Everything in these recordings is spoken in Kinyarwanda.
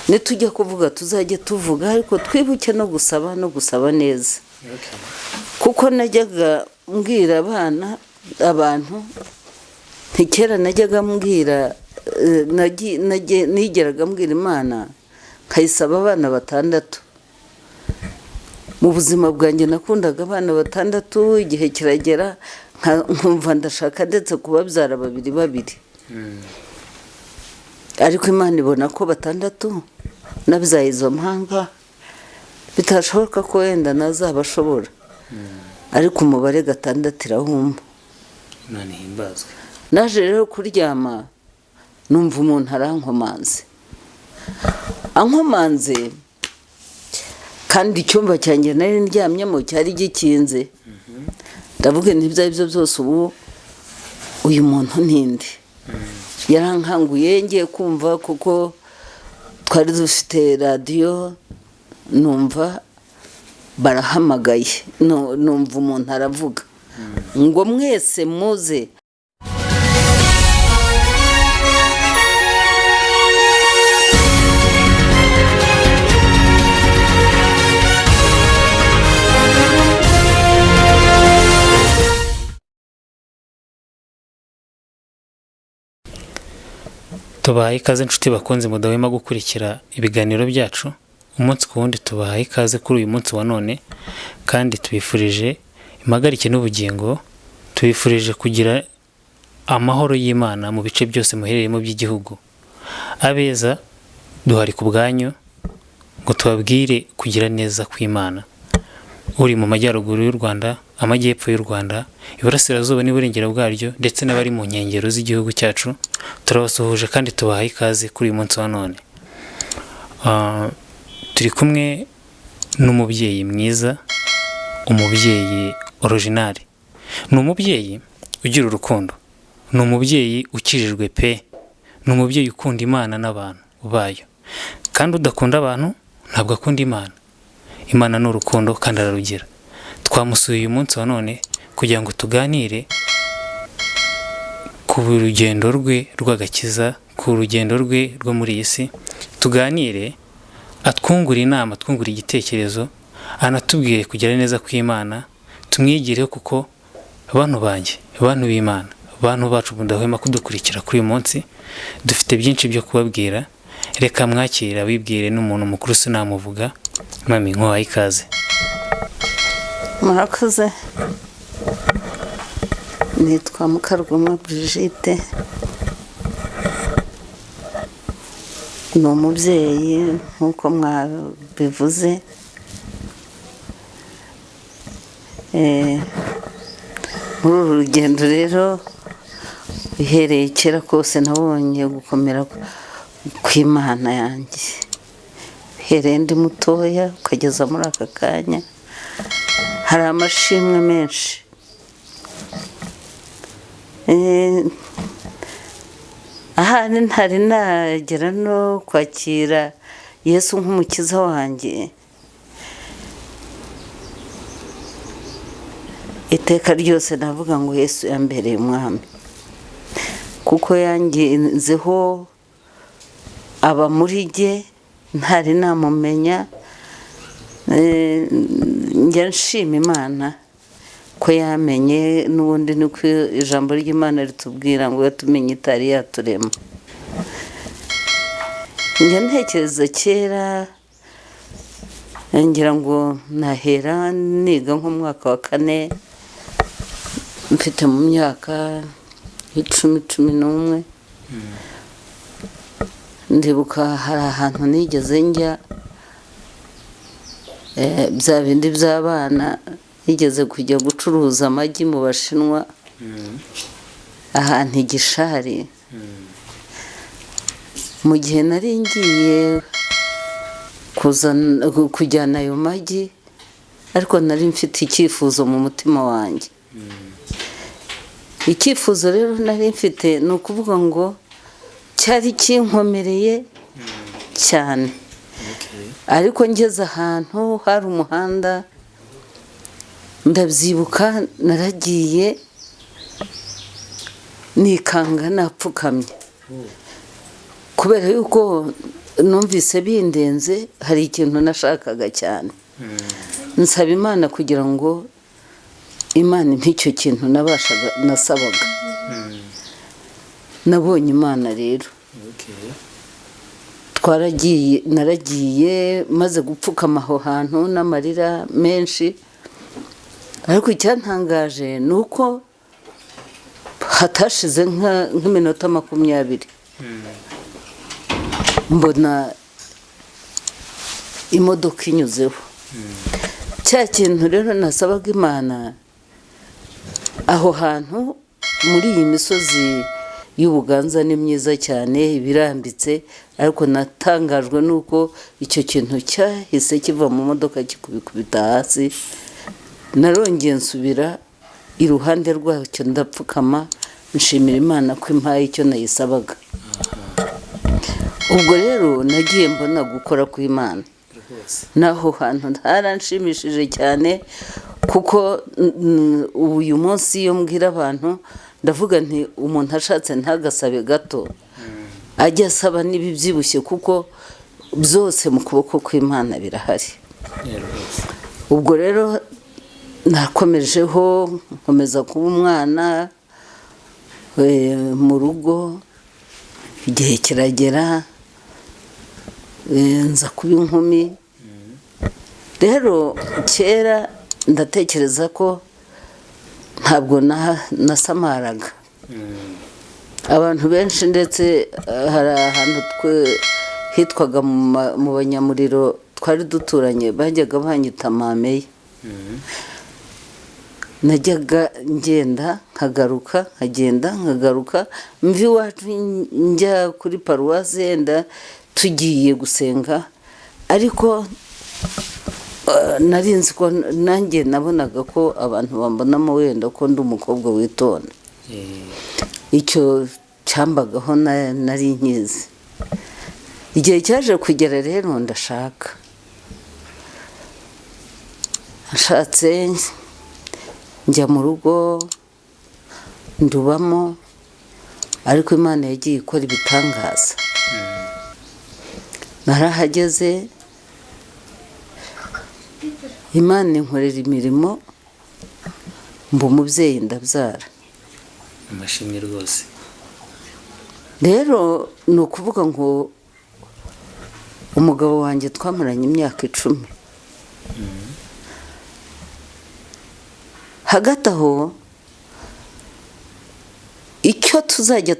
Nitujya kuvuga tuzajye tuvuga, ariko twibuke no gusaba, no gusaba neza, kuko najyaga mbwira abana, abantu ntikera najyaga mbwira, nigeraga mbwira Imana nkayisaba abana 6. Mu buzima bwanjye nakundaga abana 6, igihe kiragera nkumva ndashaka ndetse kubabyara 2 2. Ariko Imana ibona ko 6 nabyaye izo mpanga bitashoboka ko wenda nazabashobora, ariko umubare 6 irahuma. Imana ihimbazwe. Naje rero kuryama numva umuntu arankomanze, ankomanze, kandi icyumba cyanjye nari ndyamyemo cyari gikinze. Ndavuga nti ibyo ari byo byose ubu uyu muntu ninde? Yarankanguye ngiye kumva, kuko twari dufite radiyo, numva barahamagaye, numva umuntu aravuga ngo mwese muze. Tubahaye ikaze inshuti bakunze mudahwema gukurikira ibiganiro byacu umunsi ku wundi. Tubahaye ikaze kuri uyu munsi wa none, kandi tubifurije impagarike n'ubugingo, tubifurije kugira amahoro y'Imana mu bice byose muherereyemo by'igihugu. Abeza duhari ku bwanyu ngo tubabwire kugira neza kw'Imana. Uri mu majyaruguru y'u Rwanda, amajyepfo y'u Rwanda, iburasirazuba n'iburengero bwaryo, ndetse n'abari mu nkengero z'igihugu cyacu, turabasuhuje kandi tubahaye ikaze kuri uyu munsi wa none. Turi kumwe n'umubyeyi mwiza, umubyeyi original. Ni umubyeyi ugira urukundo, ni umubyeyi ukijijwe pe, ni umubyeyi ukunda Imana n'abantu bayo, kandi udakunda abantu ntabwo akunda Imana. Imana ni urukundo kandi ararugira. Twamusuye uyu munsi wa none kugira ngo tuganire ku rugendo rwe rw'agakiza, ku rugendo rwe rwo muri iyi si, tuganire, atwungure inama, atwungure igitekerezo, anatubwire kugira neza kw'Imana, tumwigireho, kuko bantu banjye, bantu b'Imana, bantu bacu mudahwema kudukurikira kuri uyu munsi, dufite byinshi byo kubabwira. Reka mwakira wibwire n'umuntu mukuru sinamuvuga. Mami, nkuhaye ikaze. Murakoze. Nitwa Mukarugomwa Brigitte, ni umubyeyi nk'uko mwabivuze. Muri uru rugendo rero uhereye kera kose nabonye gukomera kw'Imana yanjye, uhereye ndi mutoya ukageza muri aka kanya, hari amashimwe menshi. Ahari ntari nagera no kwakira Yesu nk'umukiza wanjye, iteka ryose navuga ngo Yesu yambereye umwami, kuko yangenzeho aba muri jye ntari namumenya. Njya nshima Imana ko yamenye, n'ubundi niko ijambo ry'Imana ritubwira ngo yatumenye itari yaturema. Njya ntekereza kera, ngira ngo nahera niga nko mu mwaka wa 4, mfite mu myaka 10, 11. Ndibuka hari ahantu nigeze njya, bya bindi by'abana, nigeze kujya gucuruza amagi mu Bashinwa, ahantu igishari. Mu gihe nari ngiye kujyana ayo magi, ariko nari mfite icyifuzo mu mutima wanjye. Icyifuzo rero nari mfite ni ukuvuga ngo cyari kinkomereye cyane, ariko ngeze ahantu hari umuhanda, ndabyibuka naragiye nikanga napfukamye, kubera yuko Numvise bindenze, hari ikintu nashakaga cyane, nsaba Imana kugira ngo Imana impe icyo kintu nabashaga nasabaga. Nabonye Imana rero. Twaragiye, naragiye maze gupfukama aho hantu n'amarira menshi, ariko icyantangaje ni uko hatashize nk'iminota 20 mbona imodoka inyuzeho. Cya kintu rero nasabaga Imana aho hantu muri iyi misozi y'Ubuganza ni myiza cyane, ibirambitse, ariko natangajwe n'uko icyo kintu cyahise kiva mu modoka kikubikubita hasi. Narongeye nsubira iruhande rwacyo, ndapfukama, nshimira Imana ko impaye icyo nayisabaga. Ubwo rero nagiye mbona gukora kw'Imana n'aho hantu haranshimishije cyane, kuko uyu munsi iyo mbwira abantu ndavuga nti umuntu ashatse ntagasabe gato, ajye asaba n'ibibyibushye, kuko byose mu kuboko kw'Imana birahari. Ubwo rero nakomejeho, nkomeza kuba umwana mu rugo. Igihe kiragera nza kuba inkumi. Rero kera ndatekereza ko ntabwo nasamaraga abantu benshi, ndetse hari ahantu hitwaga mu Banyamuriro twari duturanye, bajyaga banyita mameye. Najyaga ngenda nkagaruka, nkagenda nkagaruka, mva iwacu njya kuri paruwasi, yenda tugiye gusenga, ariko nari nzi ko nanjye nabonaga ko abantu bambonamo wenda ko ndi umukobwa witonda. Icyo cyambagaho nari nkizi. Igihe cyaje kugera rero ndashaka, nshatse njya mu rugo ndubamo, ariko Imana yagiye ikora ibitangaza. Narahageze, Imana inkorera imirimo, mba umubyeyi, ndabyara. Amashimwe rwose. Rero ni ukuvuga ngo umugabo wanjye twamaranye imyaka 10. Hagati aho icyo tuzajya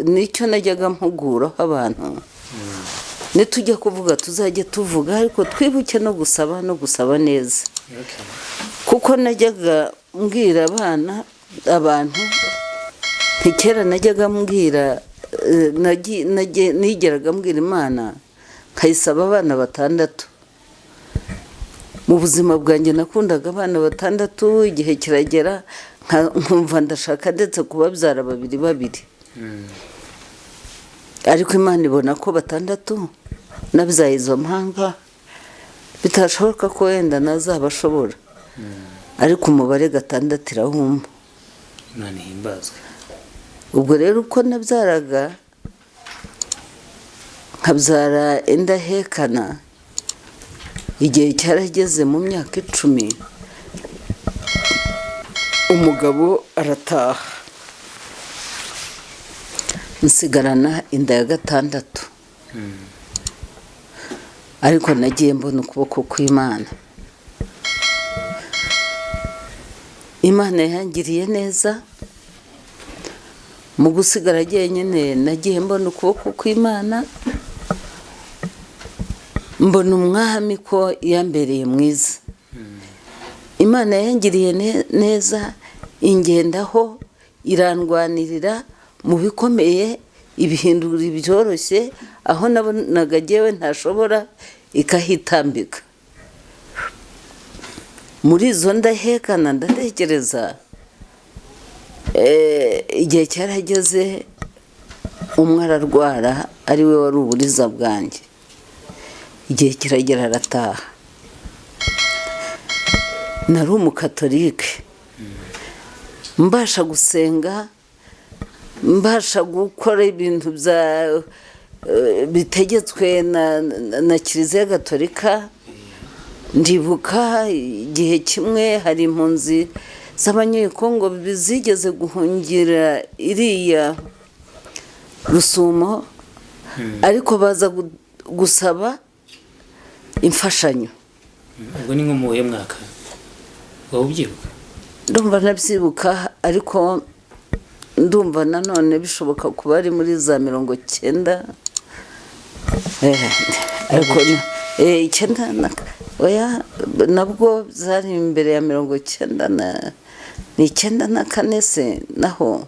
nicyo najyaga mpuguraho abantu, nitujya kuvuga tuzajya tuvuga, ariko twibuke no gusaba, no gusaba neza, kuko najyaga mbwira abana abantu nti kera najyaga mbwira, nigeraga mbwira Imana nkayisaba abana 6. Mu buzima bwanjye nakundaga abana 6, igihe kiragera nkumva ndashaka ndetse kubabyara babiri babiri, ariko Imana ibona ko 6 nabyaye izo mpanga bitashoboka ko wenda nazabashobora, ariko umubare 6 irahuma. Imana ihimbazwe. Ubwo rero uko nabyaraga nkabyara indahekana, igihe cyarageze mu myaka 10 umugabo arataha, nsigarana inda ya 6. Ariko nagiye mbona ukuboko kw'Imana. Imana yangiriye neza mu gusigara jyenyine, nagiye mbona ukuboko kw'Imana, mbona umwami ko yambereye mwiza. Imana yangiriye neza, ingendaho, irandwanirira mu bikomeye, ibihindura ibyoroshye, aho nabonaga jyewe ntashobora ikahitambika. Muri izo ndahekana ndatekereza, igihe cyarageze umwe ararwara, ari we wari uburiza bwanjye. Igihe kiragera arataha. Nari umukatolike, mbasha gusenga, mbasha gukora ibintu bya bitegetswe na Kiliziya Gatolika. Ndibuka igihe kimwe hari impunzi z'Abanyekongo zigeze guhungira iriya Rusumo, ariko baza gusaba imfashanyo. Ubwo ni nko mu wuhe mwaka, waba ubyibuka? Ndumva nabyibuka, ariko ndumva nanone bishoboka kuba ari muri za 90, ariko icyenda oya, nabwo zari imbere ya 90 na ni 94 se naho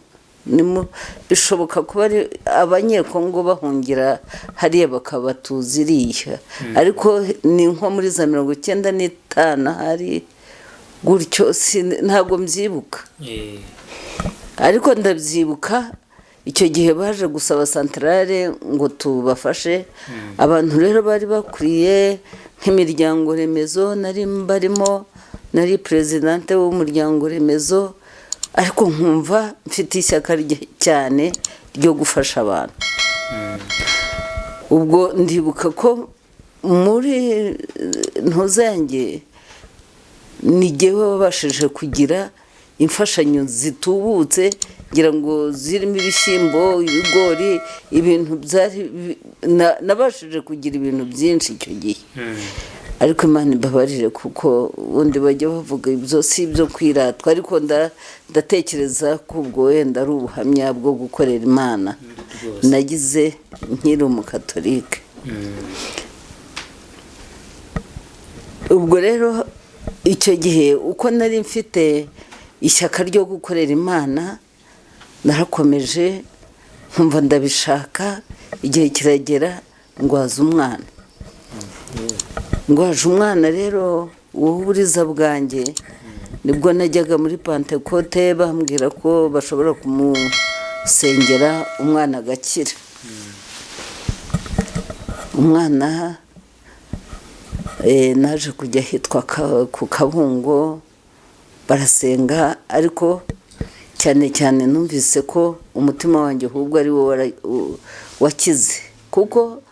bishoboka kuba ari Abanyekongo bahungira hariya bakabatuza iriya, ariko ni nko muri za 95 hari gutyo, ntabwo mbyibuka. Ariko ndabyibuka icyo gihe baje gusaba santarare ngo tubafashe. Abantu rero bari bakwiye nk'imiryango remezo nari barimo, nari perezidante w'umuryango remezo, ariko nkumva mfite ishyaka cyane ryo gufasha abantu. Ubwo ndibuka ko muri ntuzange ni jyewe wabashije kugira imfashanyo zitubutse, ngira ngo zirimo ibishyimbo, ibigori, ibintu byari nabashije kugira ibintu byinshi icyo gihe. Ariko Imana imbabarire, kuko ubundi bajya bavuga ibyo si ibyo kwiratwa, ariko ndatekereza ko ubwo wenda ari ubuhamya bwo gukorera Imana nagize nkiri Umukatolike. Ubwo rero icyo gihe uko nari mfite ishyaka ryo gukorera Imana, narakomeje nkumva ndabishaka. Igihe kiragera ngwaza umwana. Ngwaje umwana rero wowe uburiza bwanjye, nibwo najyaga muri Pantekote bambwira ko bashobora kumusengera umwana agakira. Umwana naje kujya ahitwa ku Kabungo barasenga, ariko cyane cyane numvise ko umutima wanjye ahubwo ari wo wakize, kuko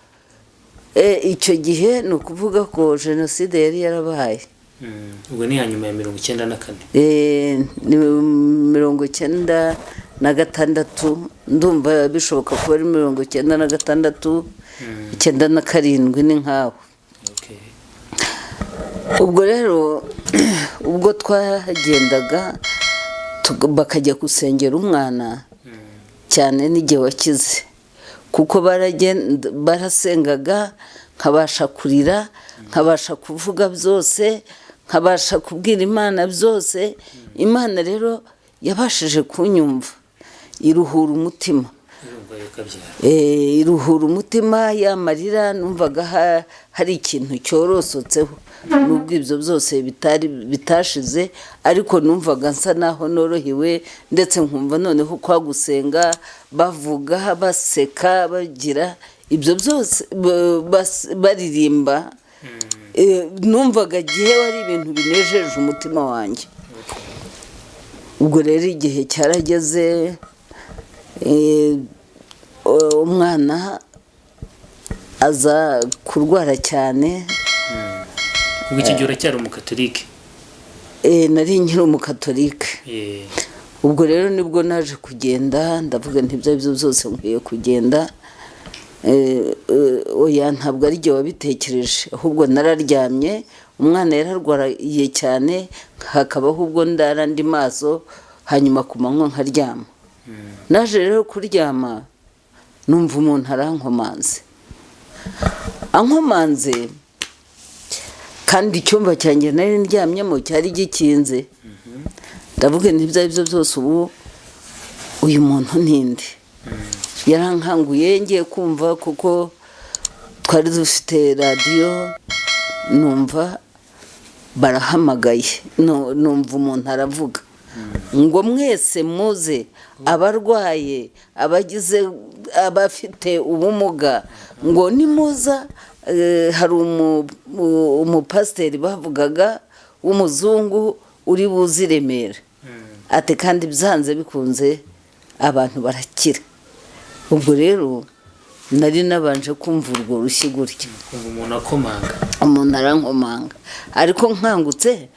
icyo gihe ni ukuvuga ko jenoside yari yarabaye. Ubwo ni nyuma ya 94? Ni 96, ndumva bishoboka kuba ari 96, 97, ni nkaho. Ubwo rero ubwo twagendaga bakajya gusengera umwana cyane n'igihe wakize, kuko barasengaga nkabasha kurira, nkabasha kuvuga byose, nkabasha kubwira Imana byose. Imana rero yabashije kunyumva, iruhura umutima. Iruhura umutima, ya marira numvaga hari ikintu cyorosotseho, nubwo ibyo byose bitari bitashize, ariko numvaga nsa naho norohewe, ndetse nkumva noneho kwa gusenga bavuga, baseka, bagira ibyo byose, baririmba, numvaga gihe ari ibintu binejeje umutima wanjye. Ubwo rero igihe cyarageze, umwana aza kurwara cyane. Ubwo icyo gihe uracyari Umukatolike? Nari nkiri Umukatolike. Ubwo rero nibwo naje kugenda, ndavuga nti ibyo aribyo byose nkwiye kugenda. Oya, ntabwo ari jye wabitekereje, ahubwo nararyamye, umwana yararwaraye cyane, hakabaho ubwo ndara andi maso, hanyuma ku manywa nkaryama. Naje rero kuryama numva umuntu arankomanze, ankomanze, kandi icyumba cyanjye nari ndyamyemo cyari gikinze. Ndavuga nti ibyo aribyo byose ubu uyu muntu ninde? Yarankanguye, ngiye kumva, kuko twari dufite radiyo, numva barahamagaye, numva umuntu aravuga ngo mwese muze, abarwaye, abagize, abafite ubumuga, ngo nimuza. Hari umupasiteri bavugaga w'umuzungu uri buze i Remera, ati kandi byanze bikunze abantu barakira. Ubwo rero Nari nabanje kumva urwo rushyi gutya. Kumva umuntu akomanga. Umuntu arankomanga, ariko nkangutse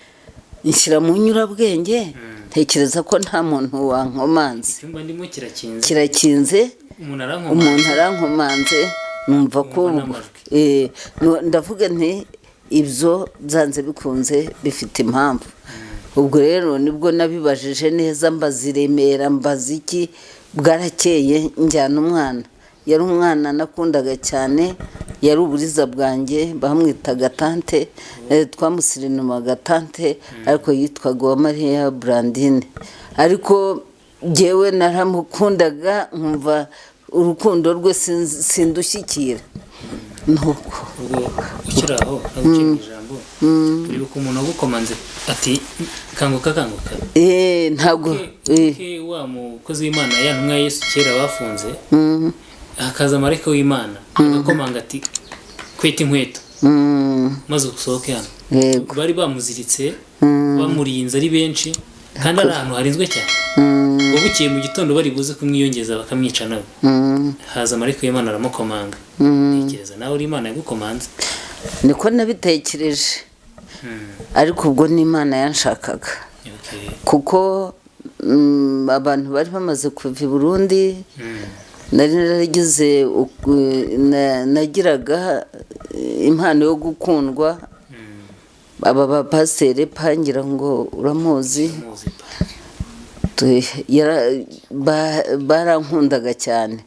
nshyira mu nyurabwenge, ntekereza ko nta muntu wankomanze. Icyumba ndimo kirakinze. Kirakinze. Umuntu arankomanze. Umuntu arankomanze, numva ko Wumva n'amajwi. Ndavuga nti ibyo byanze bikunze bifite impamvu. Ubwo rero nibwo nabibajije neza, mbaza i Remera, mbaza iki. Bwarakeye njyana umwana, yari umwana nakundaga cyane, yari uburiza bwanjye, bamwitaga tante, twamusirinumaga tante, ariko yitwaga Uwamariya Brandine. Ariko jyewe naramukundaga, nkumva urukundo rwe sindushyikira nuko. Ubwo ukiri aho, ntaguciye mu ijambo, uribuka umuntu wagukomanze ati: "Kanguka, kanguka"? Ntabwo Ke wa mukozi w'Imana, ya ntumwa ya Yesu kera bafunze, hakaza marayika w'Imana agakomanga ati: "Kweta inkweto maze usohoke hano." Bari bamuziritse, bamurinze ari benshi, kandi ari ahantu harinzwe cyane. Ngo bukeye mu gitondo bari buze kumwiyongeza bakamwica nawe, haza marayika w'Imana aramukomanga. Tekereza nawe uri Imana yagukomanze. Niko nabitekereje, ariko ubwo n'Imana yanshakaga, kuko abantu bari bamaze kuva i Burundi. Nari naragize nagiraga impano yo gukundwa. Aba bapasiteri pangira ngo uramuzi. Muzi pa. Barankundaga cyane.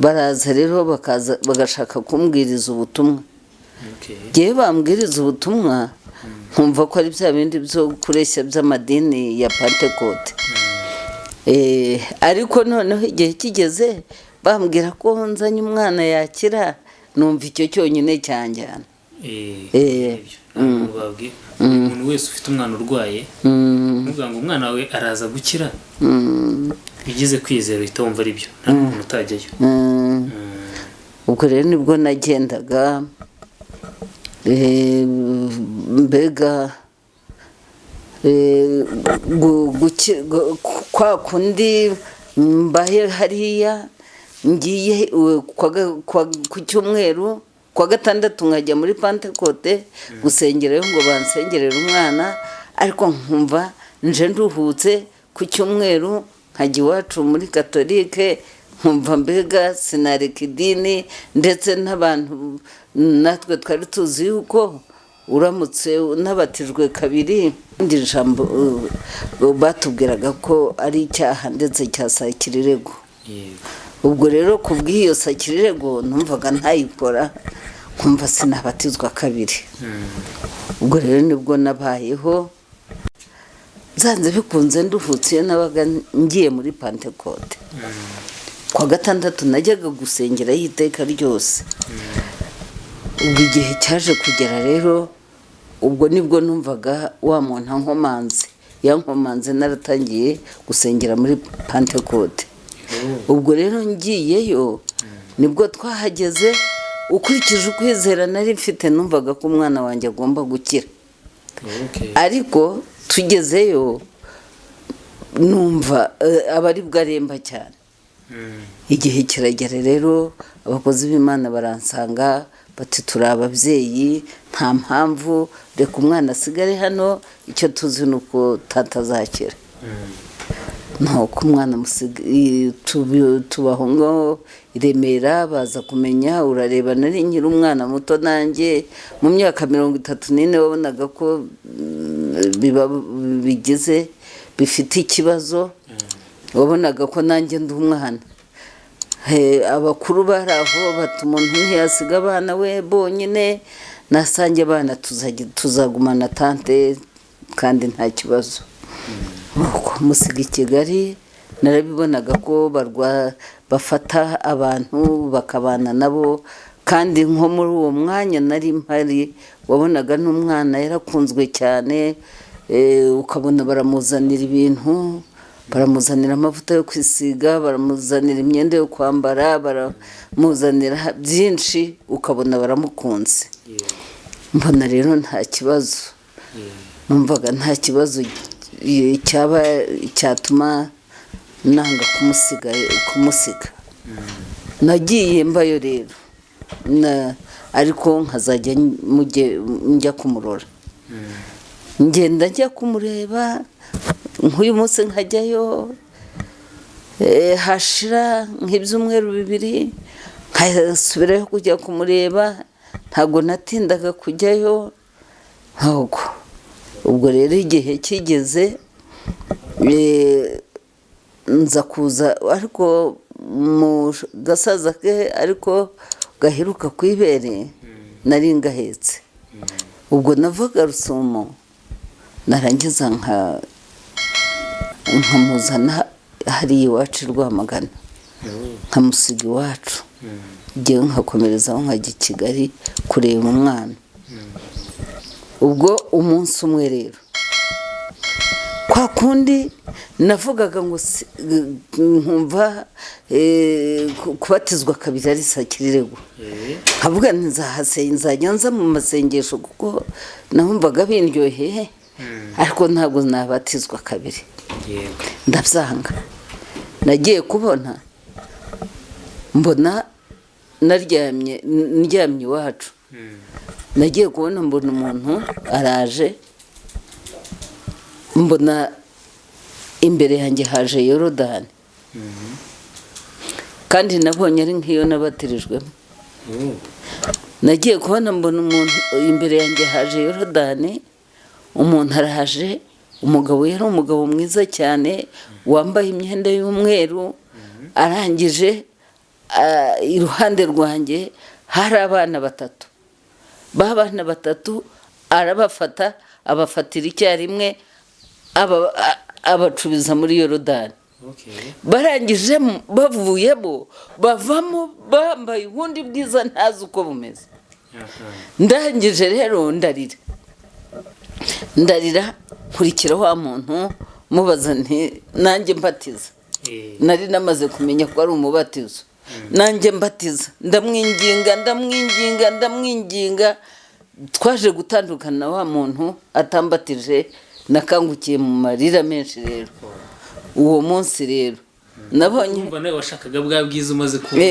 Baraza rero, bakaza bagashaka kumbwiriza ubutumwa. Ngewe bambwiriza ubutumwa nkumva ko ari bya bindi byo kureshya by'amadini ya Pantekote. Ariko noneho igihe kigeze bambwira ko nzanye umwana yakira, numva icyo cyonyine cyanjyana. Ibyo ntabwo babwiye umuntu wese ufite umwana urwaye, ntuvuga ngo umwana wawe araza gukira, ugize kwizera uhita wumva ari byo, nta n'umuntu utajyayo. Ubwo rero nibwo nagendaga, mbega kwa kundi mbaye hariya, ngiye ku cyumweru, kwa gatandatu nkajya muri Pantekote gusengerayo ngo bansengerere umwana, ariko nkumva nje nduhutse. Ku cyumweru nkajya iwacu muri Katolike, nkumva mbega sinareka idini. Ndetse n'abantu natwe twari tuzi yuko uramutse unabatijwe kabiri, iri jambo batubwiraga ko ari icyaha ndetse cya sakirirego. Ubwo rero ku bw'iyo sakirirego numvaga ntayikora, nkumva sinabatizwa kabiri. Ubwo rero nibwo nabayeho, byanze bikunze nduhutse iyo nabaga ngiye muri Pantekote. Kwa gatandatu najyaga gusengerayo iteka ryose. Ubwo igihe cyaje kugera rero, ubwo nibwo numvaga wa muntu ankomanze, yankomanze naratangiye gusengera muri Pantekote. Ubwo rero ngiyeyo, nibwo twahageze, ukurikije ukwizera nari mfite numvaga ko umwana wanjye agomba gukira. Ariko tugezeyo numva aba ari bwo aremba cyane. Igihe kiragera rero, abakozi b'Imana baransanga bati: "Turi ababyeyi, nta mpamvu, reka umwana asigare hano, icyo tuzi ni uko tatazakira." Nuko umwana tubaho ngaho i Remera, baza kumenya. Urareba nari nkiri umwana muto nanjye, mu myaka 34, wabonaga ko biba bigize bifite ikibazo, wabonaga ko nanjye ndi umwana. Abakuru bari aho bati: "Umuntu ntiyasiga abana we bonyine, nasange abana tuzagumana tante kandi nta kibazo." Nuko musiga i Kigali. Narabibonaga ko bafata abantu bakabana nabo, kandi nko muri uwo mwanya nari mpari wabonaga n'umwana yarakunzwe cyane, ukabona baramuzanira ibintu, baramuzanira amavuta yo kwisiga, baramuzanira imyenda yo kwambara, baramuzanira byinshi, ukabona baramukunze. Mbona rero nta kibazo, numvaga nta kibazo cyaba cyatuma nanga kumusiga. Nagiye mbayo rero, ariko nkazajya njya kumurora, ngenda njya kumureba. Nk'uyu munsi nkajyayo, hashira nk'ibyumweru 2 nkasubirayo kujya kumureba. Ntabwo natindaga kujyayo ntabwo. Ubwo rero igihe kigeze, nza kuza, ariko mu gasaza ke, ariko gaheruka ku ibere nari ngahetse. Ubwo navaga Rusumo, narangiza nkamuzana hariya iwacu i Rwamagana, nkamusiga iwacu, ngewe nkakomerezaho nkajya i Kigali kureba umwana. Ubwo umunsi umwe rero, kwa kundi navugaga ngo nkumva kubatizwa kabiri ari sakirirego, nkavuga nti nzajya nza mu masengesho kuko nahumvaga bindyoheye, ariko ntabwo nabatizwa kabiri. Ndabyanga. Nagiye kubona mbona naryamye, ndyamye iwacu, nagiye kubona mbona umuntu araje, mbona imbere yanjye haje Yorodani, kandi nabonye ari nk'iyo nabatirijwemo. Nagiye kubona mbona umuntu imbere yanjye haje Yorodani, umuntu araje, umugabo, yari umugabo mwiza cyane wambaye imyenda y'umweru. Arangije, iruhande rwanjye hari abana batatu, ba bana batatu arabafata, abafatira icyarimwe, abacubiza muri Yorodani. Barangije bavuyemo, bavamo bambaye ubundi bwiza ntazi uko bumeze. Ndangije rero ndarira, ndarira, nkurikira wa muntu, mubaza nti: "Nanjye mbatiza." Nari namaze kumenya ko ari umubatizo. "Nanjye mbatiza." Ndamwinginga, ndamwinginga, ndamwinginga. Twaje gutandukana wa muntu atambatije. Nakangukiye mu marira menshi rero uwo munsi. Rero nabonye Urumva nawe washakaga bwa bwiza umaze kubona.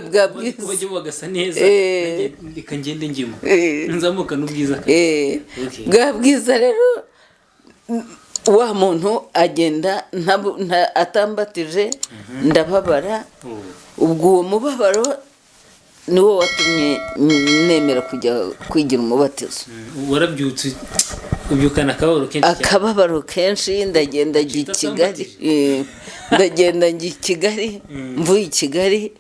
Bwa bwiza. Bajya bagasa neza. Nanjye reka ngende ngimo nzamuka n'ubwiza kabisa. Bwa bwiza rero, wa muntu agenda atambatije, ndababara. Ubwo uwo mubabaro niwo watumye nemera kujya kwigira umubatizo. Warabyutse ubyukana akababaro kenshi cyane. Akababaro kenshi. Ndagenda njya i Kigali. Ndagenda njya i Kigali. Mvuye i Kigali,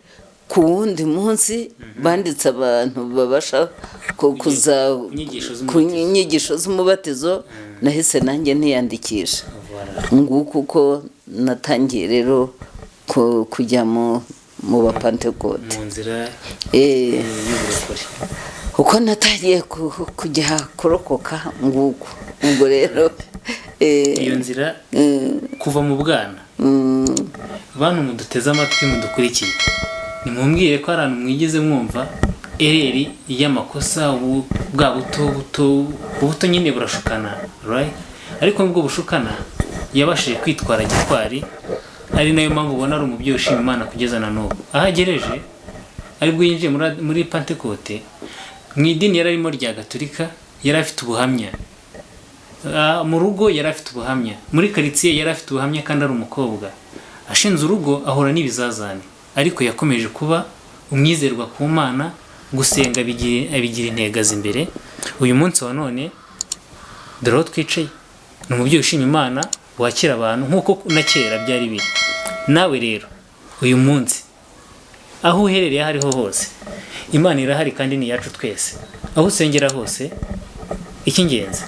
ku wundi munsi banditse abantu babasha kuza Ku nyigisho ku z'umubatizo. nyigisho z'umubatizo, nahise nanjye ntiyandikisha. Voilà. Nguko uko natangiye rero kujya mu Bapantekote. Mu nzira y'uburokore. Uko natangiye kujya kurokoka nguko ubwo rero. Iyo nzira kuva mu bwana. Bantu muduteze amatwi, mudukurikiye, nimumbwire ko hari ahantu mwigeze mwumva erreur y'amakosa. Ubu bwa buto buto, ubuto nyine burashukana, right? Ariko nubwo bushukana yabashije kwitwara gitwari, ari nayo mpamvu ubona ari umubyeyi ushima Imana kugeza na n'ubu aho agereje. Aribwo yinjiye muri Pantekote, mu idini yari arimo rya Gatolika. Yari afite ubuhamya mu rugo, yari afite ubuhamya muri karitsiye, yari afite ubuhamya kandi ari umukobwa. Ashinze urugo ahura n'ibizazane, ariko yakomeje kuba umwizerwa ku Mana, gusenga abigira intego imbere. Uyu munsi wa none dore aho twicaye, ni umubyeyi ushima Imana, wakira abantu nk'uko na kera byari biri. Nawe rero uyu munsi aho uherereye aho ariho hose, Imana irahari kandi ni iyacu twese. Aho usengera hose, icy'ingenzi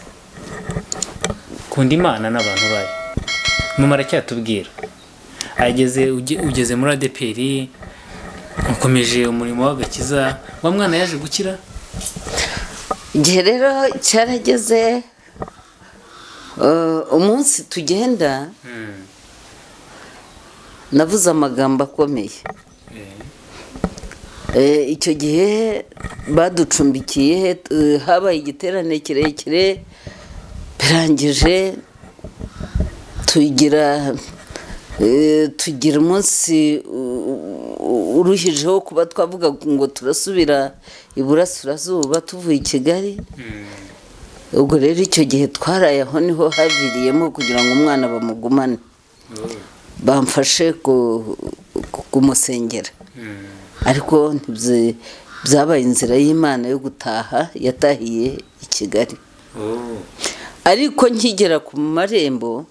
kunda Imana n'abantu bayo. Mama aracyatubwira, ageze ugeze muri ADEPR, ukomeje umurimo w'agakiza. Wa mwana yaje gukira. Igihe rero cyarageze, umunsi tugenda navuze amagambo akomeye. Icyo gihe baducumbikiye, habaye igiterane kirekire, birangije tugira Tugira umunsi uruhijeho kuba twavuga ngo turasubira iburasirazuba tuvuye i Kigali. Ubwo rero icyo gihe twaraye aho niho haviriyemo kugira ngo umwana bamugumane, bamfashe kumusengera. Ariko byabaye inzira y'Imana yo gutaha, yatahiye i Kigali. Ariko nkigera ku marembo,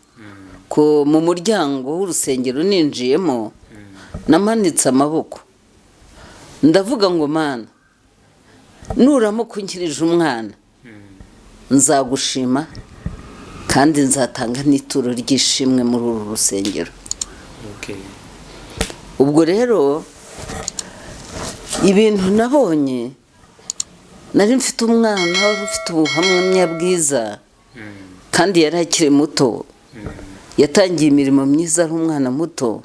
mu muryango w'urusengero ninjiyemo, namanitse amaboko ndavuga ngo: "Mana, nuramuka unkirije umwana nzagushima, kandi nzatanga n'ituro ry'ishimwe muri uru rusengero." Ubwo rero ibintu nabonye, nari mfite umwana wari ufite ubuhamya bwiza, kandi yari akiri muto, yatangiye imirimo myiza ari umwana muto.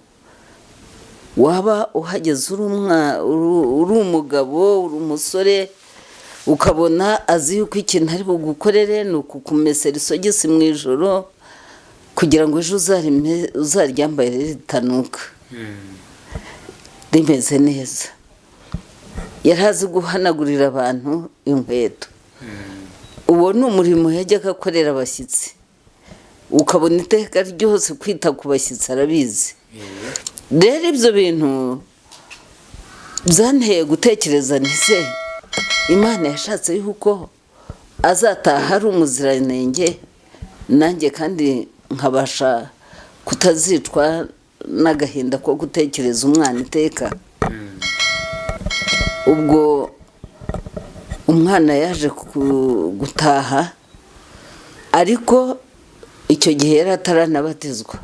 Waba uhageze uri umugabo, uri umusore, ukabona azi yuko ikintu ari bugukorere ni ukukumesera isogisi mu ijoro kugira ngo ejo uzaryambaye ritanuka, rimeze neza. Yari azi guhanagurira abantu inkweto. Uwo ni umurimo yajyaga akorera abashyitsi, ukabona iteka ryose kwita ku bashyitsi arabizi. Rero ibyo bintu byanteye gutekereza nti: "Imana yashatse yuko azataha ari umuziranenge, nanjye kandi nkabasha kutazicwa n'agahinda ko gutekereza umwana iteka." Ubwo umwana yaje gutaha, ariko icyo gihe yari ataranabatizwa,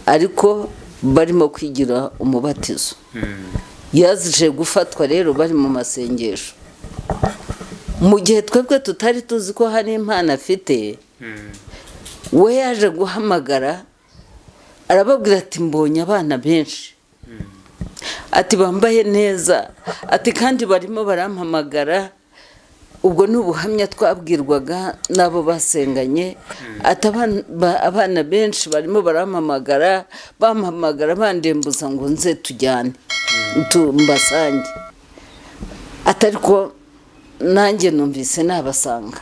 ariko barimo kwigira umubatizo. Yaje gufatwa rero bari mu masengesho, mu gihe twebwe tutari tuzi ko hari impano afite. We yaje guhamagara arababwira ati: "Mbonye abana benshi," ati, "bambaye neza," ati, "kandi barimo barampamagara." Ubwo ni ubuhamya twabwirwaga n'abo basenganye, ati: "Abana benshi barimo barampamagara, bampamagara bandembuza ngo nze tujyane mbasange," ati, "ariko nanjye numvise nabasanga."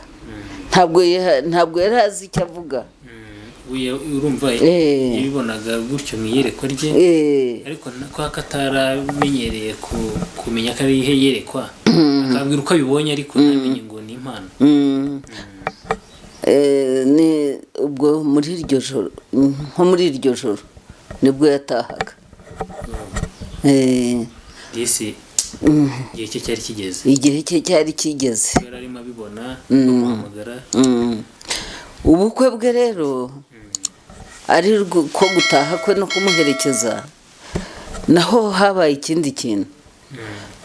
Ntabwo yari azi icyo avuga. Urumva yabibonaga gutyo mu iyerekwa rye, ariko ko ataramenyereye kumenya ko ari iyerekwa, akabwira uko abibonye ariko ntamenye ngo ni impano. Ni ubwo muri iryo joro, nko muri iryo joro nibwo yatahaga. Disi igihe cye cyari kigeze. Igihe cye cyari kigeze. Yari arimo abibona bamuhamagara. Ubukwe bwe rero, ari ko gutaha kwe no kumuherekeza, naho habaye ikindi kintu.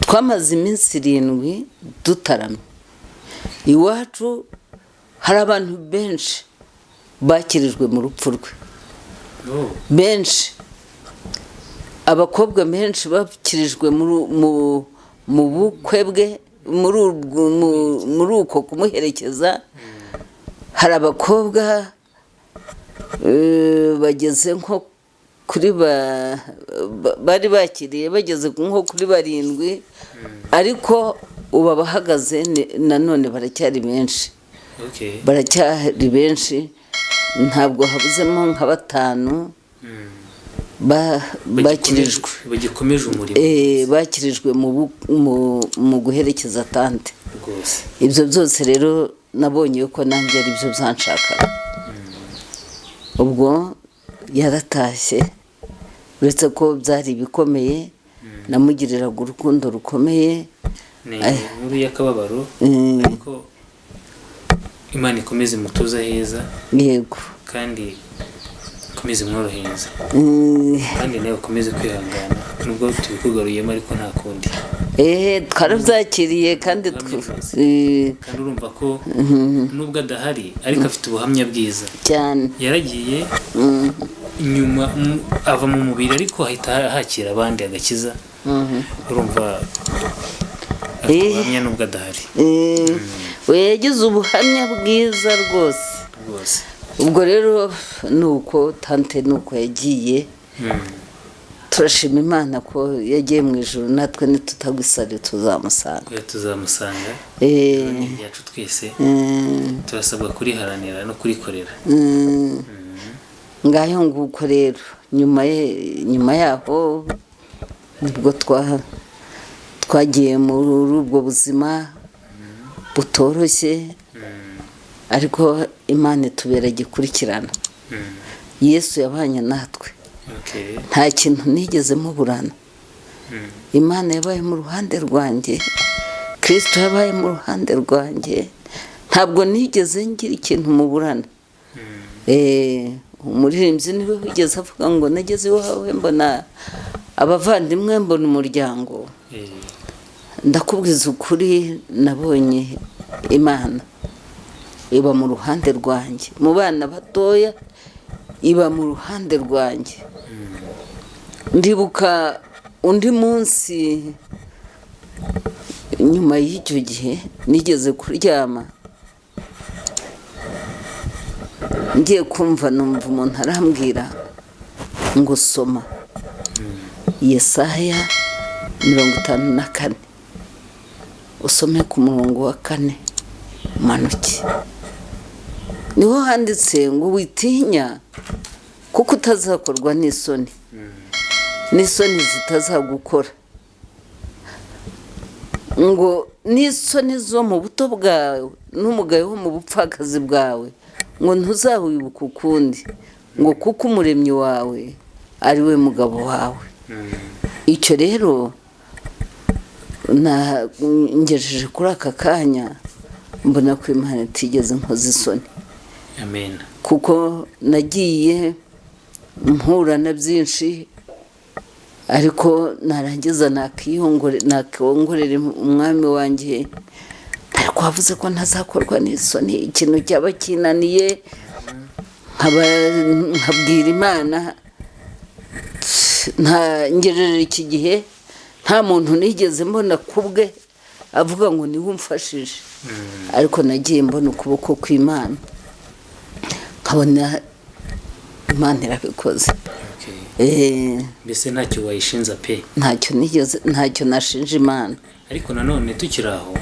Twamaze iminsi 7 dutaramye iwacu. Hari abantu benshi bakirijwe mu rupfu rwe, benshi, abakobwa benshi bakirijwe mu bukwe bwe, muri uko kumuherekeza. Hari abakobwa bageze nko kuri bari bakiriye bageze nko kuri barindwi, ariko ubu abahagaze nanone baracyari benshi. Baracyari benshi, ntabwo habuzemo nka batanu bakirijwe. Bagikomeje umurimo. Bakirijwe mu guherekeza tante. Ibyo byose rero nabonye yuko nanjye ari byo byanshakaga. Ubwo yaratashye, uretse ko byari ibikomeye, namugiriraga urukundo rukomeye. Ni inkuru y'akababaro, ariko Imana ikomeze imutuze heza. Yego. Kandi ikomeze imworohereze, kandi nawe ukomeze kwihangana nubwo tubikugaruyemo, ariko nta kundi. Twarabyakiriye kandi Kandi urumva ko nubwo adahari ariko afite ubuhamya bwiza. Cyane. Yaragiye nyuma ava mu mubiri, ariko ahita hakira abandi agakiza. Urumva afite ubuhamya nubwo adahari. We yagize ubuhamya bwiza rwose. Rwose. Ubwo rero ni uko tante, ni uko yagiye. Turashima Imana ko yagiye mu ijuru, natwe nitutagwa isari tuzamusanga. Oya, tuzamusanga. Ni iryacu twese, turasabwa kuriharanira no kurikorera. Ngayo nguko rero, nyuma yaho nibwo twagiye muri ubwo buzima butoroshye, ariko Imana itubera gikurikirana. Yesu yabanye natwe. Nta kintu nigeze muburana. Imana yabaye mu ruhande rwanjye, Kirisito yabaye mu ruhande rwanjye, ntabwo nigeze ngira ikintu muburana. Umuririmbyi niwe wigeze avuga ngo nageze iwawe mbona abavandimwe, mbona umuryango. Ndakubwiza ukuri, nabonye Imana iba mu ruhande rwanjye, mu bana batoya iba mu ruhande rwanjye. Ndibuka undi munsi nyuma y'icyo gihe nigeze kuryama, ngiye kumva numva umuntu arambwira ngo soma Yesaya 54, usome ku murongo wa 4 umanuke. Niho handitse ngo witinya kuko utazakorwa n'isoni, n'isoni zitazagukora, ngo n'isoni zo mu buto bwawe n'umugayo wo mu bupfakazi bwawe, ngo ntuzawibuke ukundi, ngo kuko umuremyi wawe ari we mugabo wawe. Icyo rero ngejeje kuri aka kanya, mbona ko Imana itigeze nkoza isoni. Amen. Kuko nagiye mpura na byinshi, ariko narangiza nakongorera umwami wanjye, ariko wavuze ko ntazakorwa n'isoni, ikintu cyaba kinaniye nkabwira Imana. Ngejeje iki gihe nta muntu nigeze mbona kubwe avuga ngo niwe umfashije, ariko nagiye mbona ukuboko kw'Imana, nkabona Imana irabikoze. Mbese ntacyo wayishinza pe? Ntacyo nigeze, ntacyo nashinja Imana. Ariko nanone tukiri aho,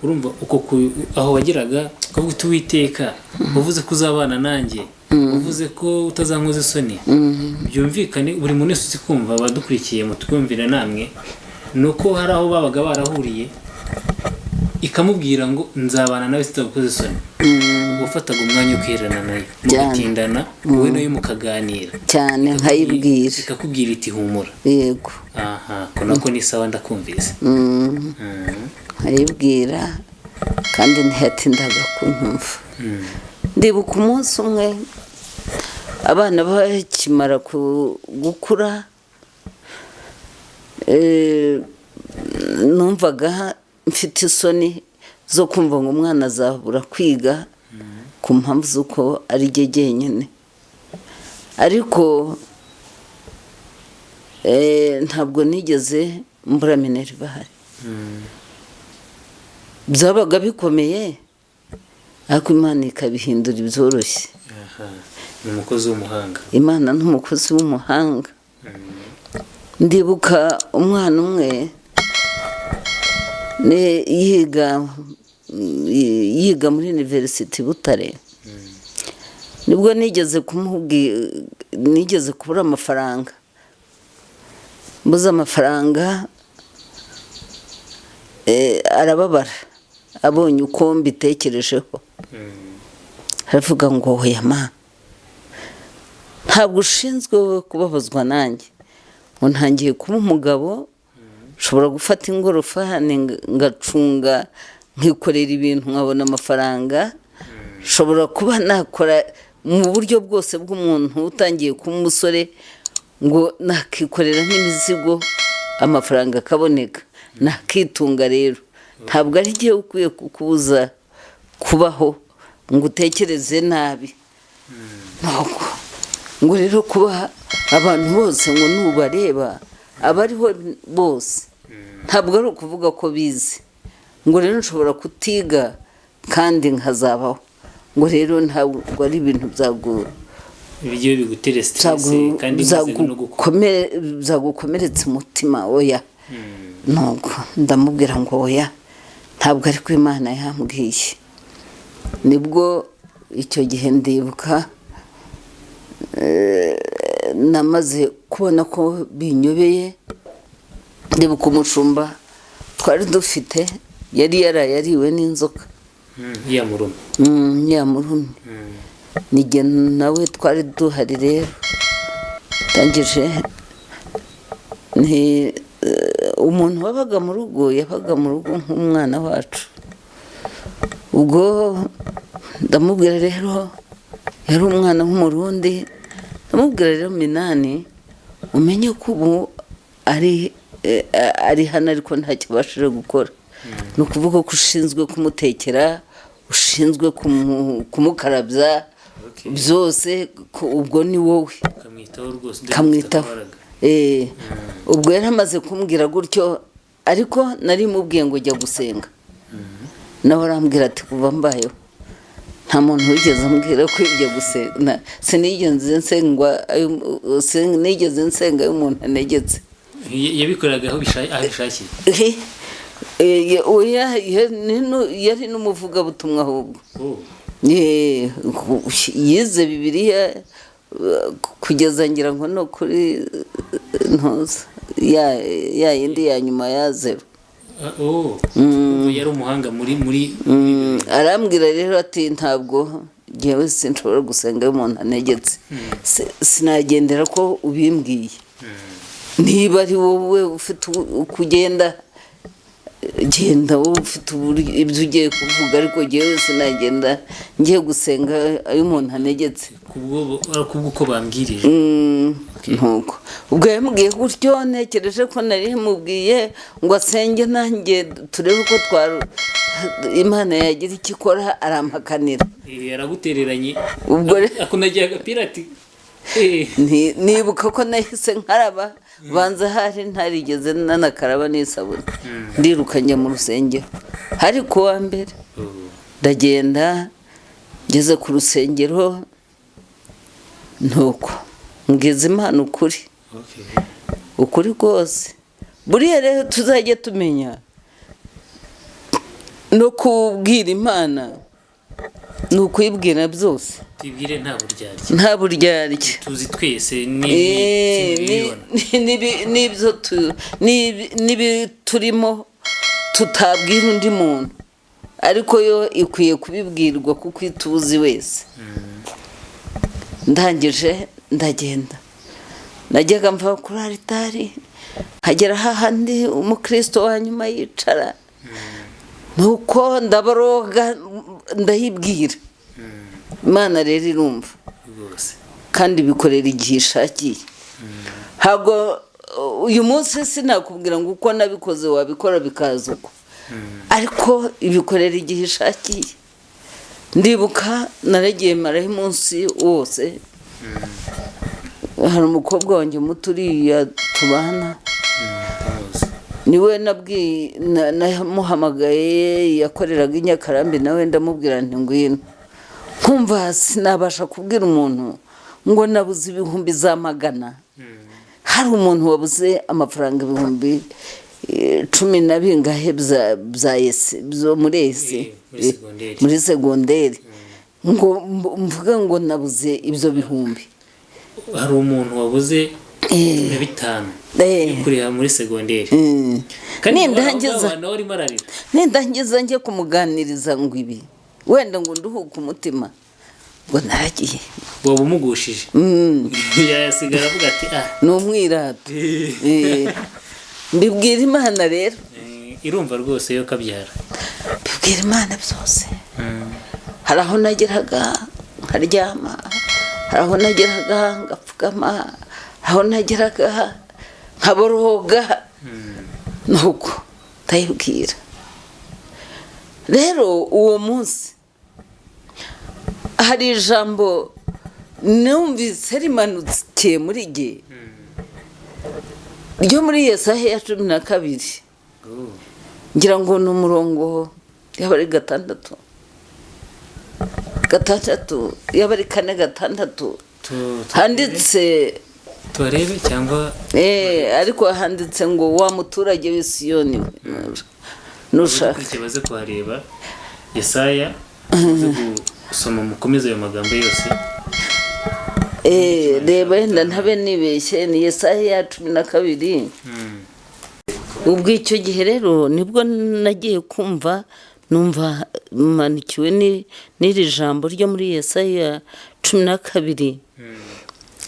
urumva uko aho wageraga ukavuga uti Uwiteka uvuze ko uzabana nanjye, uvuze ko utazankoza isoni, byumvikane buri muntu wese uzi kumva, abadukurikiye mutwumvira namwe, ni uko hari aho babaga barahuriye ikamubwira ngo nzabana nawe sitagukoza isoni. Wafataga umwanya ukiherana nayo, mugatindana wowe nayo mukaganira cyane, nkayibwira, ikakubwira iti humura. Yego. Aha, ko nako ni sawa, ndakumvise. Nkayibwira kandi ntiyatindaga kunyumva. Ndibuka umunsi umwe abana bakimara gukura, numvaga mfite isoni zo kumva ngo umwana azabura kwiga ku mpamvu z'uko ari jye jyenyine, ariko ntabwo nigeze mbura minerivare. Byabaga bikomeye, ariko Imana ikabihindura ibyoroshye. Ni umukozi w'umuhanga. Imana ni umukozi w'umuhanga. Ndibuka umwana umwe yiga muri University Butare, nibwo nigeze nigeze kubura amafaranga, mbuze amafaranga, arababara abonye uko mbitekerejeho, aravuga ngo oya ma, ntabwo ushinzwe wowe kubabazwa nanjye, ngo ntangiye kuba umugabo, nshobora gufata ingorofani ngacunga, nkikorera ibintu nkabona amafaranga, nshobora kuba nakora mu buryo bwose bw'umuntu utangiye kuba umusore, ngo nakikorera n'imizigo amafaranga akaboneka, nakitunga. Rero ntabwo ari jyewe ukwiye kukubuza kubaho ngo utekereze nabi. Nuko ngo rero kuba abantu bose ngo nubareba abariho bose, ntabwo ari ukuvuga ko bize, ngo rero nshobora kutiga kandi nkazabaho, ngo rero ntabwo ari ibintu Ibyo bigutera stress kandi bimaze no gukora. Byagukomeretsa umutima, oya. Nuko ndamubwira ngo oya, ntabwo ariko Imana yambwiye. Nibwo icyo gihe ndibuka namaze kubona ko binyobeye. Ndibuka umushumba twari dufite yari yaraye ariwe n'inzoka. Yamurumye. Yamurumye. Nijye nawe twari duhari rero. Ndangije ni umuntu wabaga mu rugo, yabaga mu rugo nk'umwana wacu. Ubwo ndamubwira rero, yari umwana w'Umurundi, ndamubwira rero: "Minani, umenye ko ubu ari hano ariko ntacyo abashije gukora. Ni ukuvuga ko ushinzwe kumutekera, ushinzwe kumukarabya byose, ubwo ni wowe." Ukamwitaho rwose. Kamwitaho. Ubwo yari amaze kumbwira gutyo, ariko nari mubwiye ngo jya gusenga, nawe arambwira ati: "Kuva mbayeho nta muntu wigeze ambwira ko ibyo gusenga, sinigeze nsengwa, sinigeze nsenga iyo umuntu anegetse." Yabikoraga aho abishakiye. Oya, yari n'umuvugabutumwa ahubwo. Yize Bibiliya kugeza ngira ngo no kuri ntuza ya yindi ya nyuma ya zero. Oh, yari umuhanga muri Arambwira rero ati: "Ntabwo ngewe sinshobora gusenga iyo umuntu anegetse. Sinagendera ko ubimbwiye. Niba ari wowe ufite uko ugenda, genda wowe ufite uburyo ibyo ugiye kuvuga, ariko ngewe sinagenda ngiye gusenga ayo umuntu anegetse." Kubwo uko bambwirije. Ntuko ubwo yambwiye gutyo, ntekereje ko nari mubwiye ngo asenge nanjye turebe ko twa Imana yagira icyo ikora, arampakanira. Yaragutereranye. Ubwo Akunagiye agapira ati. Nibuka ko nahise nkaraba, banza hari ntarigeze nanakaraba n'isabune, ndiruka njya mu rusengero. Hari ku wa mbere. Ndagenda, ngeze ku rusengero, nuko mbwiza Imana ukuri, ukuri rwose. Buriya rero tuzajya tumenya no kubwira Imana ni ukuyibwira byose. Tubwire nta buryarya. Nta buryarya. Tuzi twese n'ibibona. N'ibyo n'ibi turimo tutabwira undi muntu, ariko yo ikwiye kubibwirwa kuko ituzi wese. Ndangije ndagenda, najyaga mva kuri aritari nkagera hahandi umukristo wa nyuma yicara, nuko ndaboroga ndayibwira. Imana rero irumva. Rwose. Kandi bikorera igihe ishakiye. Ntabwo uyu munsi sinakubwira ngo uko nabikoze wabikora bikaza uko, ariko ibikorera igihe ishakiye. Ndibuka naragiye maraho umunsi wose. Hari umukobwa wanjye muto uriya tubana, Ndamuzi. Niwe nabwiye, namuhamagaye, yakoreraga i Nyakarambi nawe, ndamubwira nti: "Ngwino." Nkumva sinabasha kubwira umuntu ngo nabuze ibihumbi za magana. Hari umuntu wabuze amafaranga ibihumbi cumi na bingahe bya ese byo muri ese. Muri segonderi. Muri segonderi, ngo mvuge ngo nabuze ibyo bihumbi. Hari umuntu wabuze 15 yo kuriha muri segonderi, kandi Nindangiza nawe arimo ararira. Nindangiza njye kumuganiriza ngo ibi wenda ngo nduhuke umutima ngo naragiye. Waba umugushije, yasigara avuga ati: "Ah." Ni umwirato. Mbibwira Imana rero. Irumva rwose yo kabyara. Mbibwira Imana byose. Hari aho nageraga nkaryama, hari aho nageraga ngapfukama, hari aho nageraga nkaboroga, nuko ndayibwira. Rero uwo munsi hari ijambo numvise rimanukiye muri jye ryo muri Yesaya ya 12. Ngira ngo ni umurongo, yaba ari gatandatu gatandatu, yaba ari kane gatandatu. Handitse Tubarebe cyangwa? Ariko handitse ngo wa muturage w'i Siyoni nushaka. Abadukurikiye baze kuhareba Yesaya, baze gusoma, mukomeze ayo magambo yose. Reba wenda ntabe nibeshye, ni Yesaya ya 12. Ubwo icyo gihe rero nibwo nagiye kumva numva manikiwe n'iri jambo ryo muri Yesaya 12.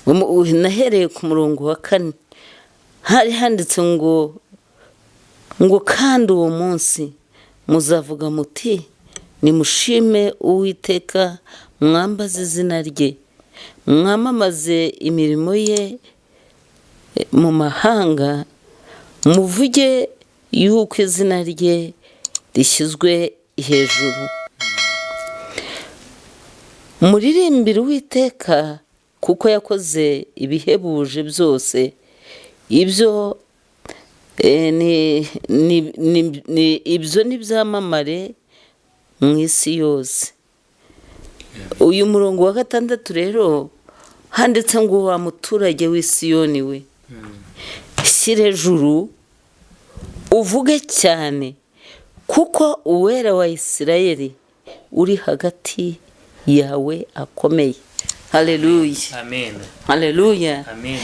Nahereye ku murongo wa 4, hari handitse ngo kandi uwo munsi muzavuga muti: nimushime Uwiteka, mwambaze izina rye, mwamamaze imirimo ye mu mahanga, muvuge yuko izina rye rishyizwe hejuru. Muririmbire Uwiteka kuko yakoze ibihebuje byose. Ibyo ibyo ni ibyamamare mu isi yose. Uyu murongo wa 6 rero handitse ngo wa muturage w'i Siyoni we, shyira hejuru uvuge cyane, kuko Uwera wa Isirayeli uri hagati yawe akomeye. Haleluya! Amen. Haleluya! Amen.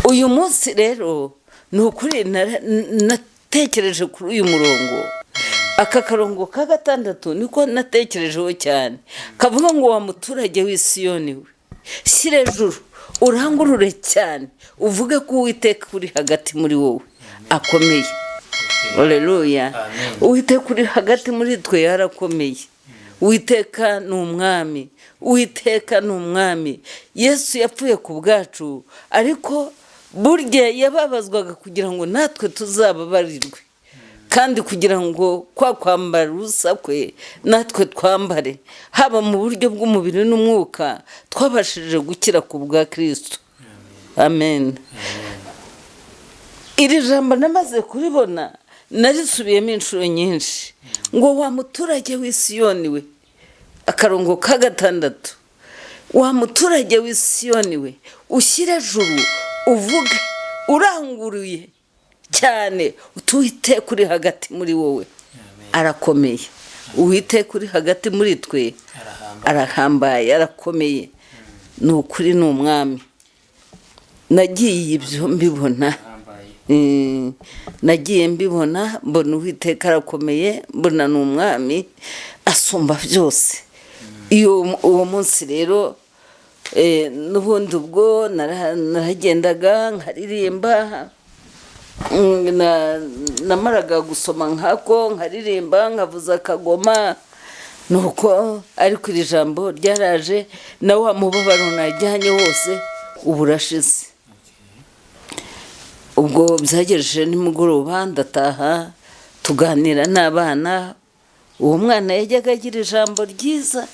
Uyu munsi rero ni ukuri natekereje kuri uyu murongo, aka karongo ka 6 niko natekerejeho cyane, kavuga ngo wa muturage w'i Siyoni we, shyira hejuru urangurure cyane, uvuge ko Uwiteka uri hagati muri wowe akomeye. Haleluya! Amen. Uwiteka uri hagati muri twe yarakomeye. Uwiteka ni umwami, Uwiteka ni umwami. Yesu yapfuye ku bwacu, ariko burya yababazwaga kugira ngo natwe tuzababarirwe, kandi kugira ngo kwa kwambara ubusa kwe natwe twambare, haba mu buryo bw'umubiri n'umwuka, twabashije gukira ku bwa Kristo. Amen. Iri jambo namaze kuribona narisubiyemo inshuro nyinshi, ngo wa muturage w'i Siyoni we, akarongo ka 6, wa muturage w'i Siyoni we, ushyire ejuru uvuge uranguruye cyane, Uwiteka uri hagati muri wowe arakomeye. Uwiteka uri hagati muri twe arahambaye, arakomeye, ni ukuri ni umwami. Nagiye ibyo mbibona, nagiye mbibona, mbona Uwiteka arakomeye, mbona ni umwami asumba byose. Iyo uwo munsi rero n'ubundi ubwo naragendaga nkaririmba, namaraga gusoma nkako nkaririmba, nkavuza akagoma, nuko ariko iri jambo ryaraje, na wa mubabaro najyanye wose ubu urashize. Ubwo byagejeje nimugoroba ndataha, tuganira n'abana. Uwo mwana yajyaga agira ijambo ryiza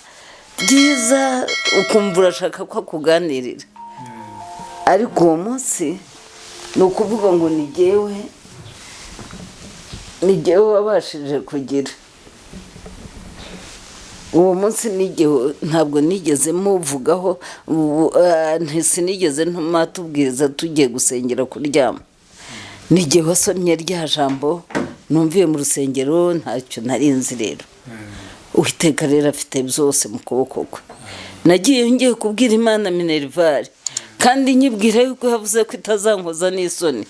ryiza, ukumva urashaka ko akuganirira, ariko uwo munsi ni ukuvuga ngo ni jyewe, ni jyewe wabashije kugira uwo munsi. Ntabwo nigeze muvugaho, sinigeze ntuma tubwiriza tugiye gusengera kuryama. N'igihe wasomye rya jambo numviye mu rusengero, ntacyo nari nzi. Rero Uwiteka rero afite byose mu kuboko kwe. Nagiye ngiye kubwira Imana minerval, kandi nyibwira yuko yavuze ko itazankoza n'isoni,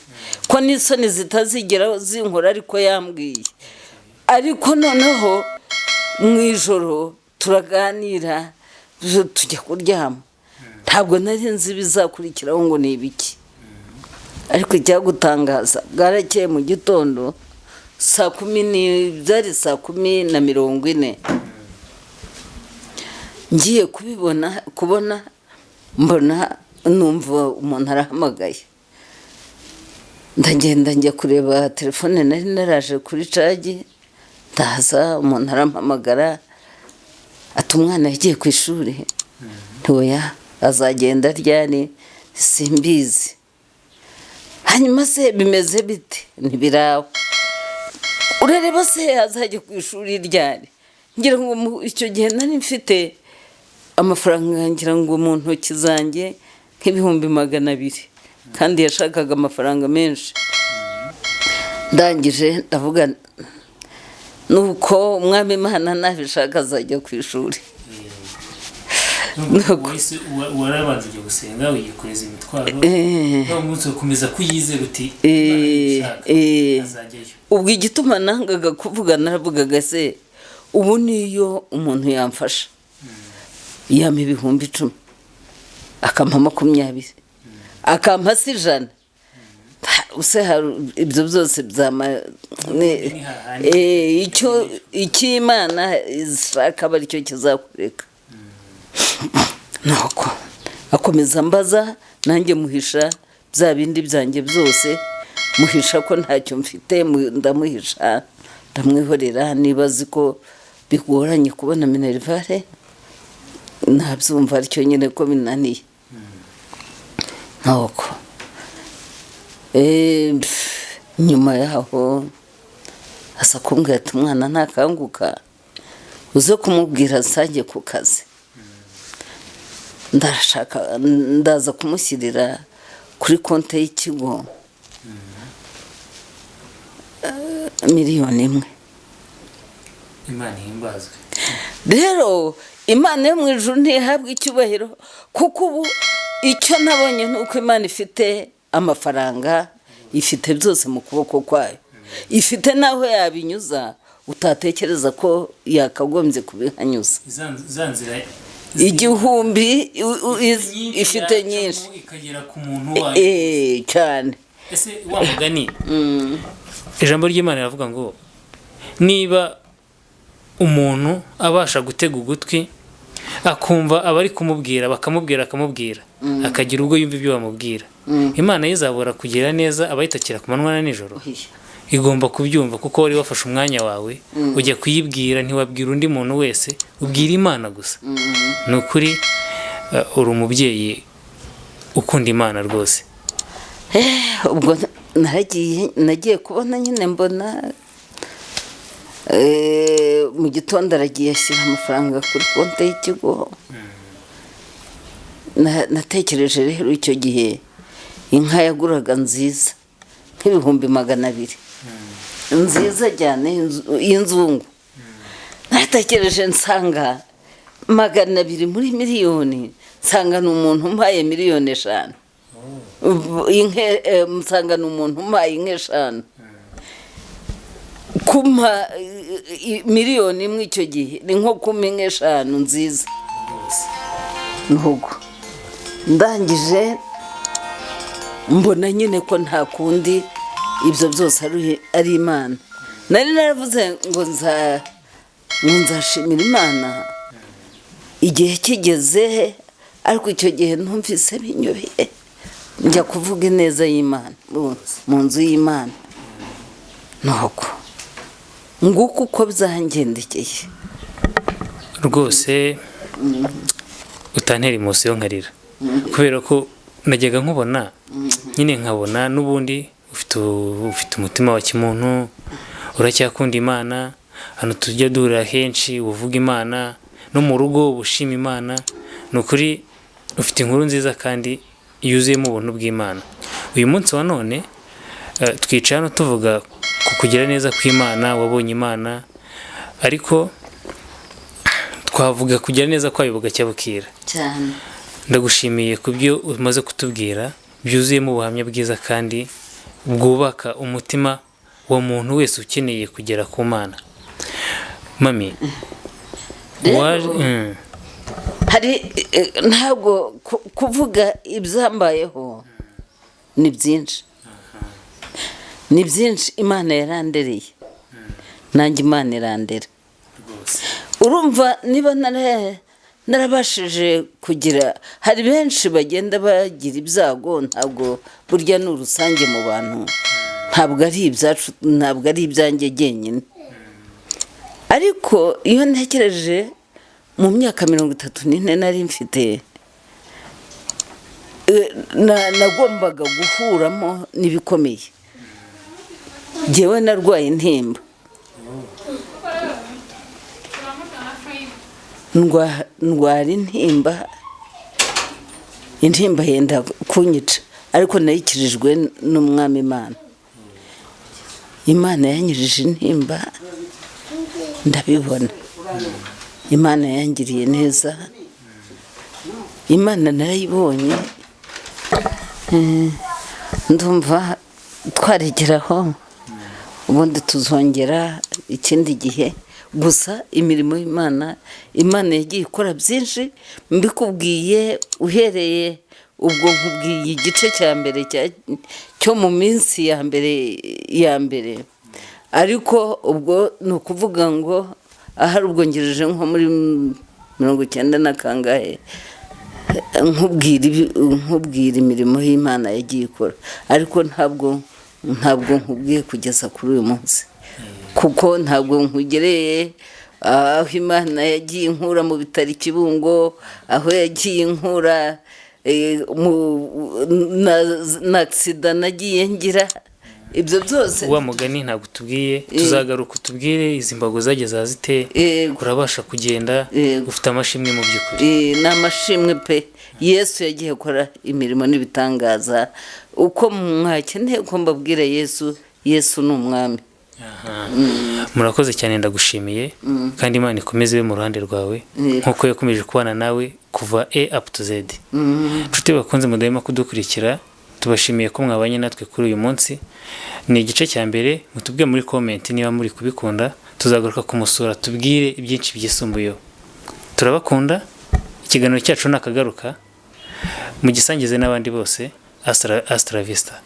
ko n'isoni zitazigera zinkora, ariko yambwiye. Ariko noneho mu ijoro turaganira, tujya kuryama, ntabwo nari nzi ibizakurikiraho ngo ni ibiki. Ariko icyagutangaza, bwarakeye mu gitondo saa 10, ni byari saa 10:40, ngiye kubibona kubona mbona numva umuntu arahamagaye. Ndagenda njya kureba telefone nari naraje kuri charge, ndaza umuntu arampamagara ati: umwana yagiye ku ishuri? Ntoya, azagenda ryari? Simbizi. Hanyuma se bimeze bite? Ntibirawe, urareba se azajya ku ishuri ryari? Ngira ngo icyo gihe nari mfite amafaranga, ngira ngo mu ntoki zanjye. nk'ibihumbi 200, kandi yashakaga amafaranga menshi. Ndangije ndavuga, nuko Umwami Imana nabishaka azajya ku ishuri. Nuko. Wahise warabanza ujya gusenga, wiyikoreza imitwaro, wa munsi ugakomeza kuyizera uti Imana nibishaka, azajyayo. Ubwo igituma nangaga kuvuga, naravugaga se ubu niyo umuntu yamfasha, yampa 10,000, akampa 20, akampa se 100, use hari ibyo byose byama Ni hahandi. Icyo Imana ishaka aba aricyo kizakureka. Nuko akomeza ambaza, nanjye muhisha bya bindi byanjye byose, muhisha ko ntacyo mfite, ndamuhisha, ndamwihorera. Niba azi ko bigoranye kubona minerval, nabyumva atyo nyine ko binaniye. Nuko nyuma yaho asa kumbwira ati umwana ntakanguka uze kumubwira nsange ku kazi, ndashaka ndaza kumushyirira kuri konti y'ikigo 1 miliyoni. Imana ihimbazwe. Rero Imana yo mu ijuru ntihabwa icyubahiro, kuko ubu icyo nabonye ni uko Imana ifite amafaranga, ifite byose mu kuboko kwayo, ifite n'aho yabinyuza utatekereza ko yakagombye kubihanyuza. Za nzira igihumbi ifite yacamo nyinshi ikagera ku muntu wayo. Cyane. Ese wa mugani, ijambo ry'Imana riravuga ngo niba umuntu abasha gutega ugutwi akumva abari kumubwira, bakamubwira, akamubwira, akagira ubwo yumva ibyo bamubwira, Imana yizabura kugira neza abayitakira ku manywa na nijoro. Igomba kubyumva, kuko wari wafashe umwanya wawe ujya kuyibwira, ntiwabwira undi muntu wese, ubwira Imana gusa. Ni ukuri, uri umubyeyi ukunda Imana rwose. Ubwo naragiye, nagiye kubona nyine mbona mu gitondo aragiye ashyira amafaranga kuri konti y'ikigo. Natekereje rero icyo gihe inka yaguraga nziza nk'ibihumbi 200, nziza cyane y'inzungu. Natekereje nsanga 200 muri miliyoni, nsanga ni umuntu umpaye miliyoni 5. Inka, nsanga ni umuntu umpaye inka eshanu. Kumpa 1 miliyoni icyo gihe ni nko kumpa inka eshanu nziza. Rwose. Nuko ndangije mbona nyine ko nta kundi, ibyo byose ari Imana. Nari naravuze ngo nzashimira Imana igihe kigeze, ariko icyo gihe numvise binyobeye njya kuvuga ineza y'Imana mu nzu y'Imana. Nuko nguko uko byangendekeye. Rwose utantera emotion nkarira, kubera ko najyaga nkubona nyine, nkabona n'ubundi ufite umutima wa kimuntu, uracyakunda Imana. Hano tujya duhurira henshi uvuga Imana, no mu rugo uba ushima Imana. Ni ukuri ufite inkuru nziza kandi yuzuyemo ubuntu bw'Imana. Uyu munsi wa none twicaye hano tuvuga ku kugira neza kw'Imana, wabonye Imana, ariko twavuga kugira neza kwayo bugacya bukira. Cyane. Ndagushimiye ku byo umaze kutubwira byuzuyemo ubuhamya bwiza kandi bwubaka umutima wa muntu wese ukeneye kugera ku Mana. Mami, Rero- waje Hari ntabwo kuvuga ibyambayeho ni byinshi, ni byinshi. Imana yarandereye, nanjye Imana irandera. Rwose. Urumva niba narabashije kugira, hari benshi bagenda bagira ibyago. Ntabwo burya ni urusange mu bantu, ntabwo ari ibyacu, ntabwo ari ibyanjye jyenyine. Ariko iyo ntekereje mu myaka 34 nari mfite, nagombaga guhuramo n'ibikomeye. Njyewe narwaye intimba, ndwara intimba. Intimba yenda kunyica, ariko nayikirijwe n'Umwami Imana. Imana yanyirije intimba, ndabibona. Imana yangiriye neza, Imana narayibonye. Ndumva twaregeraho, ubundi tuzongera ikindi gihe. Gusa imirimo y'Imana, Imana yagiye ikora byinshi, mbikubwiye uhereye ubwo nkubwiye igice cya mbere cyo mu minsi ya mbere ya mbere, ariko ubwo ni ukuvuga ngo ahari ubwo ngejeje nko muri 90 na kangahe nkubwira imirimo y'Imana yagiye ikora, ariko ntabwo nkubwiye kugeza kuri uyu munsi, kuko ntabwo nkugereye aho Imana yagiye inkura mu bitaro i Kibungo, aho yagiye inkura na accident nagiye ngira, ibyo byose. Wa mugani ntabwo utubwiye, tuzagaruka utubwire izi mbago zageze zite. Yego. Urabasha kugenda. Yego. Ufite amashimwe mu by'ukuri. Ni amashimwe pe. Yesu yagiye akora imirimo n'ibitangaza. Uko mwakeneye ko mbabwira Yesu, Yesu ni Umwami. Aha. Murakoze cyane, ndagushimiye, kandi Imana ikomeze ibe mu ruhande rwawe Yego. nk'uko yakomeje kubana nawe kuva A up to Z. Inshuti bakunze mudahema kudukurikira, tubashimiye ko mwabanye natwe kuri uyu munsi. Ni igice cya mbere. Mutubwiye muri comment niba muri kubikunda, tuzagaruka kumusura tubwire ibyinshi byisumbuyeho. Turabakunda, ikiganiro cyacu nakagaruka, mugisangize n'abandi bose. Astra, astra vista.